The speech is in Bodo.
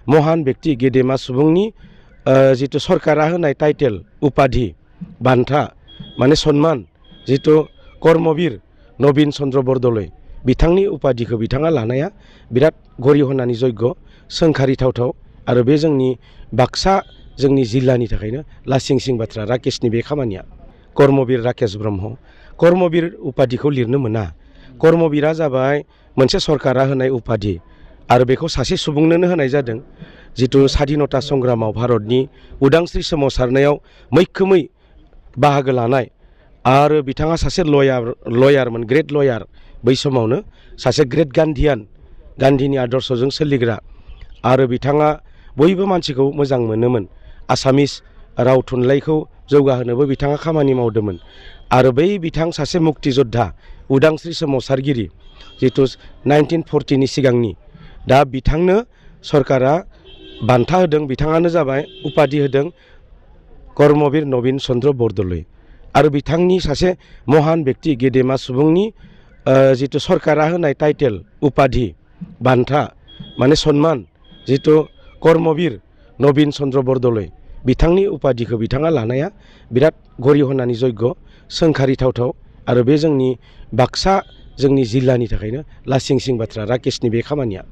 महान व्यक्ति गेदेमा सुबुंनि जितु सरकारा होनाय टाइटेल उपाधि बान्था माने सन्मान जितु कर्मवीर नवीन चन्द्र बरदलै बिथांनि उपाधिखौ बिथाङा लानाया बिराद गरिहनानि जग्य सोंखारिथावथाव आरो बे जोंनि बाक्सा जोंनि जिल्लानि थाखायनो लासिंसिं बाथ्रा राकेशनि बे खामानिया। कर्मवीर राकेश ब्रह्म कर्मवीर उपाधिखौ लिरनो मोना। कर्मवीरा जाबाय मोनसे सरकारा होनाय उपाधि आरो बेखौ सासे सुबुंनोनो होनाय जादों जितु स्वाधीनता संग्रामाव भारतनि उदांस्रि सोमावसारनायाव मैखोमै बाहागो लानाय आरो बिथाङा सासे लयारमोन ग्रेट लयार बै समावनो सासे ग्रेट गान्धीयान गान्धीनि आदर्शजों सोलिग्रा आरो बिथाङा बयबो मानसिखौ मोजां मोनोमोन। आसामिस राव थुनलाइखौ जौगाहोनोबो बिथाङा खामानि मावदोंमोन आरो बै बिथां सासे मुक्ति योद्धा उदांस्रि सोमावसारगिरि जितु 1940 नि सिगांनि दा बिथांनो सरकारा बान्था होदों बिथाङानो जाबाय उपाधि होदों कर्मवीर नवीन चन्द्र बरदलै आरो बिथांनि सासे महान व्यक्ति गेदेमा सुबुंनि जितु सरकारा होनाय टाइटेल उपाधि बान्था माने सन्मान जितु कर्मवीर नवीन चन्द्र बरदलै बिथांनि उपाधिखौ बिथाङा लानाया बिराद गरिहनानि जग्य सोंखारिथावथाव आरो बे जोंनि बाक्सा जोंनि जिल्लानि थाखायनो लासिंसिं बाथ्रा राकेशनि बे खामानिया।